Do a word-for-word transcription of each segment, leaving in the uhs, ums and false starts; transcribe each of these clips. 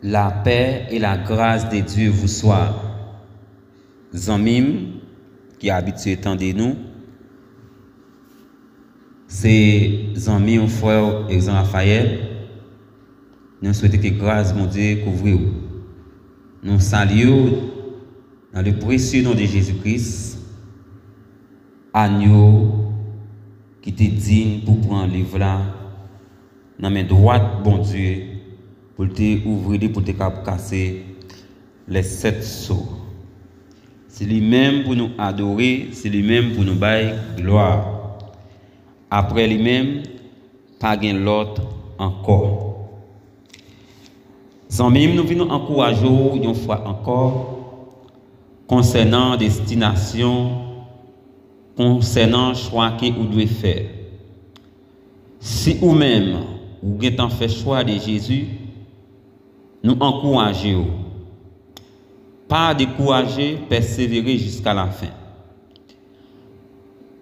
La paix et la grâce de Dieu vous soit. Zanmi m ki abitye tande nou, se zanmi w, frè w Exan Raphaël. Nou swete ke gras Bondye kouvri w. Nou salye w dans le précieux nom de Jésus-Christ, agneau ki te diy pou pran liv la nan men dwat Bondye, pou l te ouvri li, pou l te kab kase les sept sceaux. Se li menm pou nou adore, se li menm pou nou bay glwa. Apre li menm, pa gen lòt ankò. Zanmi m, nou vin ankouraje w yon fwa ankò konsènan destinasyon, konsènan chwa ke ou dwe fè. Si ou menm, ou gentan fè chwa de Jezi, nou ankouraje w. Pa dekouraje, pèsevere jiska lafen.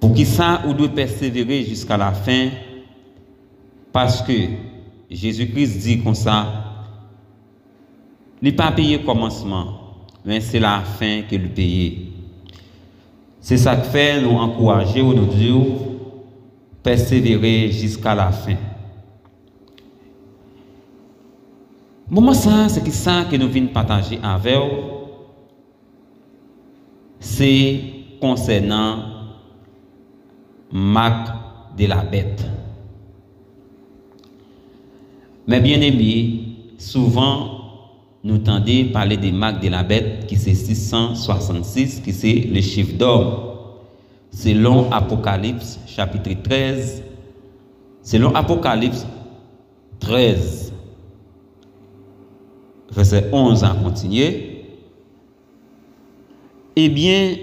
Poukisa ou dwe pèsevere jiska lafen? Paske Jezi Kris di konsa, li pa peye kòmansman, men se lafen ke li peye. Se sa k fè nou ankouraje w, nou di w, pèsevere jiska lafen. Moman sa a, se ki sa ke nou vin pataje avè w, se konsènan mak de la bèt. Mes bien-aimés, souvan nou tande pale de mak de la bèt ki se sis san swasannsis, ki se le chiffre d'or. Selon Apokalips chapitre trèz, selon Apokalips trèz, vèsè onz a kontinye, ebyen,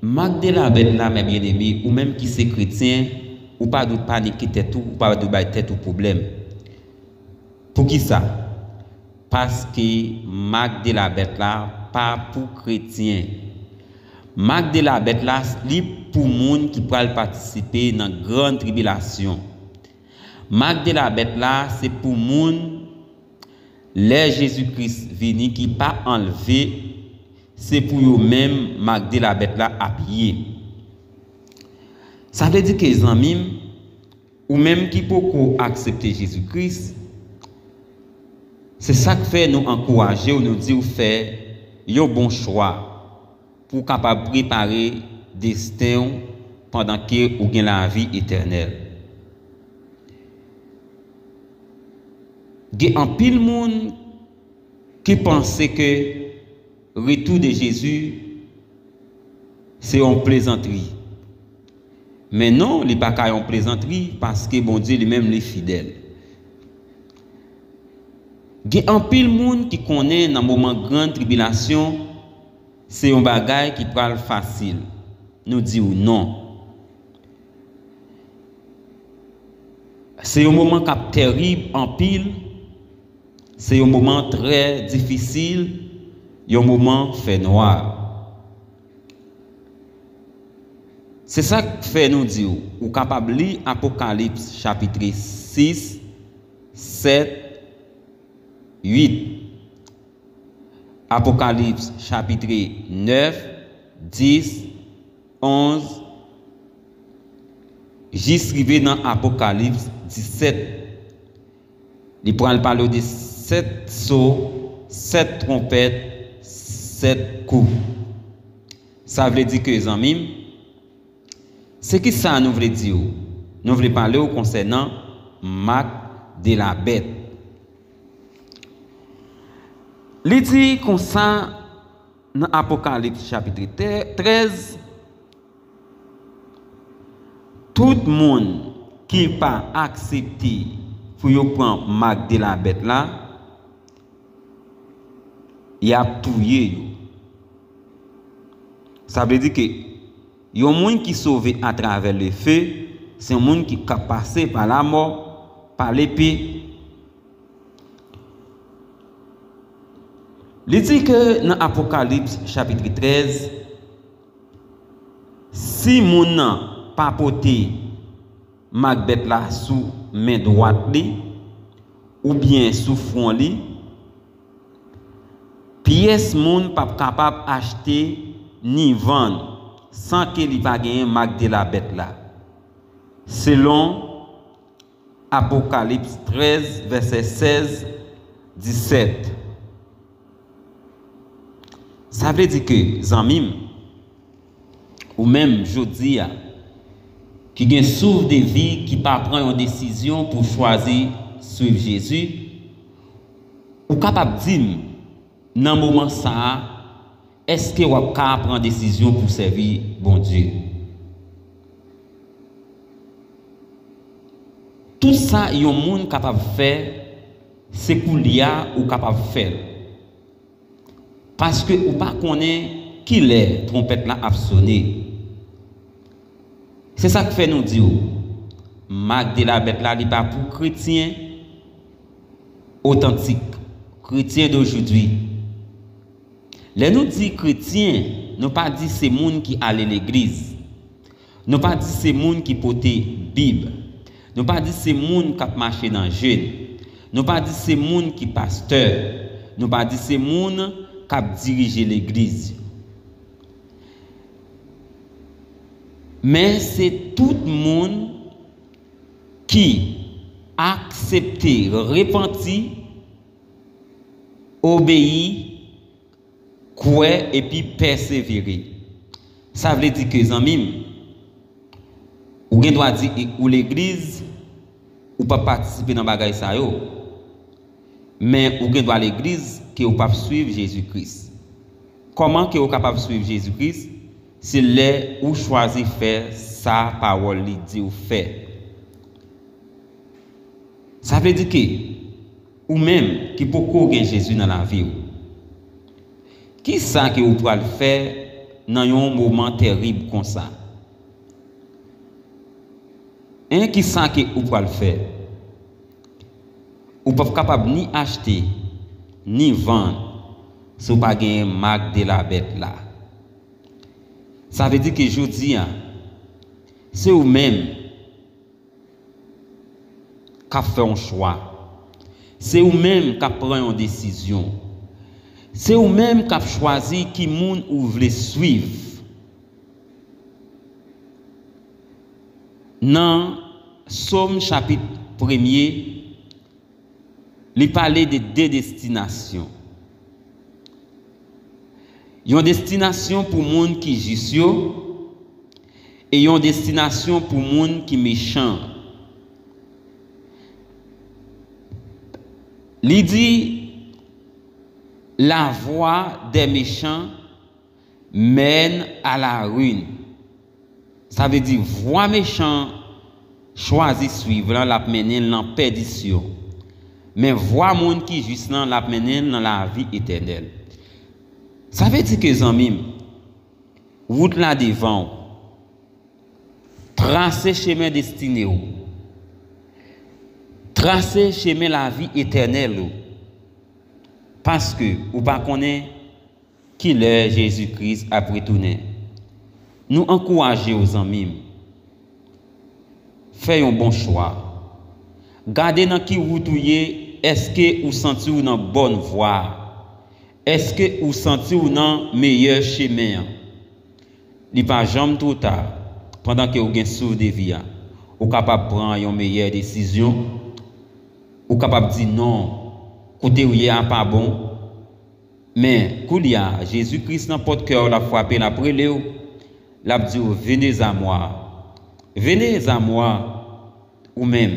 mak de la bèt la, mes bien-aimés, ou menm ki se kretyen, ou pa dwe panike tèt ou, ou pa dwe bay tèt ou pwoblèm. Poukisa? Paske mak de la bèt la pa pou kretyen. Mak de la bèt la, li pou moun ki pral patisipe nan gran tribilasyon. Mak de la bèt la, se pou moun, lè Jezi Kris vini, ki pa anlve, se pou yo menm mak de la bèt la ap ye. Sa vle di ke, zanmi m, ou menm ki poko aksepte Jezi Kris, se sa k fè nou ankouraje w, nou di w fè yon bon chwa pou w kapab prepare desten w pandan ke ou gen lavi etènèl. Gen anpil moun ki panse ke retou de Jezi se yon plezantri. Men non, li pa ka yon plezantri, paske Bondye li menm li fidèl. Gen anpil moun ki konnen nan moman gran tribilasyon, se yon bagay ki pral fasil. Nou di w non. Se yon moman k ap tèrib anpil, se yon moman trè difisil, yon moman fènwa. Se sa k fè nou di w, ou kapab li Apokalips chapitre sis, sèt, uit. Apokalips chapitre nèf, dis, onz, jis rive nan Apokalips disèt. Li pral pale w de sèt so, sèt twonpèt, sèt kou. Sa vle di ke, zanmi m, se ki sa nou vle di w? Nou vle pale w konsènan mak de la bèt. Li di konsa nan Apokalips chapitre trèz, tout moun ki pa aksepte pou yo pran mak de la bèt la, y ap touye yo. Sa vle di ke yon moun ki sove atravè le feu, se yon moun ki ka pase pa lamò, pa lepe. Li di ke nan Apokalips chapitre trèz, si moun nan pa pote mak bèt la sou men dwat li, oubyen sou fwon li, Pyès moun p ap kapab achte ni vann san ke li pa genyen mak de labèt la, selon Apokalips trèz, vèsè sèz, disèt. Sa vle di ke, zanmi m, ou menm jodi a, ki gen souf de vi, ki pa pran yon desizyon pou chwazi swiv Jezi, ou kapab di m, nan moman sa a, èske w ap ka pran desizyon pou sèvi Bondye? Tout sa yon moun kapab fè, se koulye a ou kapab fè l. Paske ou pa konnen kilè twonpèt la ap sone. Se sa k fè nou di w, mak de labèt la, li pa pou kretyen otantik, kretyen dojodi. Lè nou di kretyen, nou pa di se moun ki ale legliz. Nou pa di se moun ki pote Bib. Nou pa di se moun k ap mache nan jèn. Nou pa di se moun ki pastè. Nou pa di se moun k ap dirije legliz. Men se tout moun ki aksepte repanti, obeyi, kwè epi pèsevere. Sa vle di ke, zanmi m, ou gen dwa di ou legliz, ou p ap patisipe nan bagay sa yo. Men ou gen dwa legliz ke ou p ap swiv Jezi Kris. Kòman ke ou kapab swiv Jezi Kris? Se lè ou chwazi fè sa pawòl li di w fè. Sa vle di ke ou menm ki poko gen Jezi nan lavi w, ki sa ke ou pral fè nan yon moman tèrib konsa? Hein, ki sa ke ou pral fè? Ou p ap kapab ni achte, ni vann si w pa genyen mak de labèt la. Sa vle di ke jodi a, se ou menm k ap fè yon chwa. Se ou menm k ap pran yon desizyon. Se ou menm k ap chwazi ki moun ou vle swiv. Nan Sòm chapit premye, li pale de de destinasyon. Yon destinasyon pou moun ki jis yo, e yon destinasyon pou moun ki mechan. Li di, la voie des méchants mène à la ruine. Sa vle di, vwa mechan chwazi swiv lan, l ap mennen l nan pèdisyon. Men vwa moun ki jis lan, l ap mennen l nan lavi etènèl. Sa vle di ke, zanmi m, wout la devan w. Trase chemen destine w. Trase chemen lavi etènèl ou. Paske ou pa konnen kilè Jezi Kris ap retounen. Nou ankouraje w, zanmi m. Fè yon bon chwa. Gade nan ki wout ou ye, èske ou santi w nan bòn vwa a? Èske ou santi w nan meyè chemen an? Li pa janm two ta. Pandan ke ou gen souf de vi a, ou kapab pran yon meyè desizyon. Ou kapab di non, kote w ye a pa bon. Men, koulye a, Jezi Kris nan pòt kè w, l ap frape, l ap rele w, l ap di w, venez à moi. Venez à moi, ou menm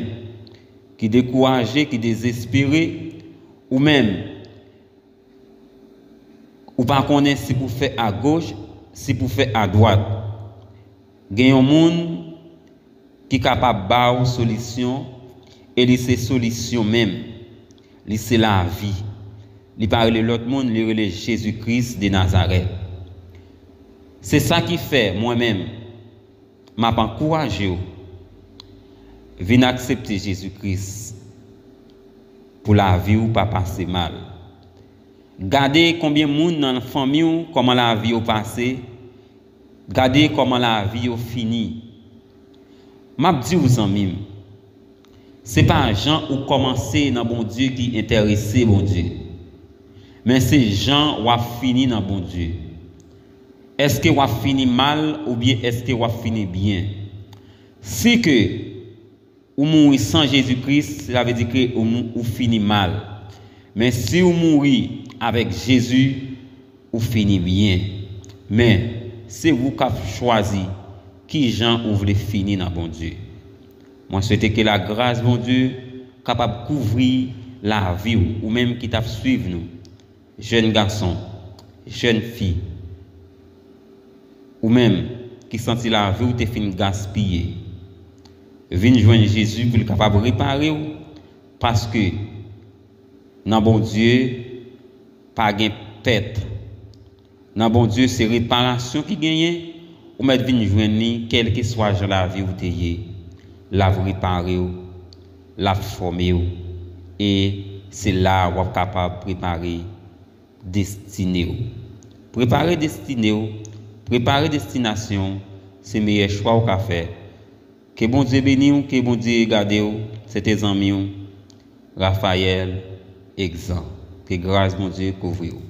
ki dekouraje, ki dezespere, ou menm, ou pa konnen si pou fè agoch, si pou fè adwat. Gen yon moun ki kapab ba w solisyon, e li se solisyon menm. Li se lavi. Li pa rele lòt moun, li rele Jezi Kris de Nazarèt. Se sa ki fè, mwen menm, m ap ankouraje w vin aksepte Jezi Kris pou lavi w pa pase mal. Gade konbyen moun nan fanmi w, kòman lavi yo pase, gade kòman lavi yo fini. M ap di w, zanmi m, se pa jan ou kòmanse nan Bondye ki enterese Bondye. Men se jan w ap fini nan Bondye. Èske w ap fini mal oubyen èske w ap fini byen? Si ke ou mouri san Jezi Kris, sela vle di ke ou, mou- ou fini mal. Men si ou mouri avèk Jezi, ou fini byen. Men, se ou k ap chwazi ki jan ou vle fini nan Bondye. Mwen swete ke lagras Bondye kapab kouvri lavi w, ou menm ki t ap swiv nou, jèn gason, jèn fi, ou menm ki santi lavi w te fin gaspiye. Vin jwenn Jezi pou l kapab repare w, paske nan Bondye pa gen pèt. Nan Bondye se reparasyon ki genyen, ou mèt vin jwenn li kèlkeswa jan lavi w te ye. L ap repare w, l ap fòme w, e se la w ap kapab prepare destine w. Prepare destine w, prepare destinasyon w, se meyè chwa w ka fè. Ke Bondye beni w, ke Bondye gade w, se te zanmi w, Raphaël Exan. Ke gras Bondye kouvri w.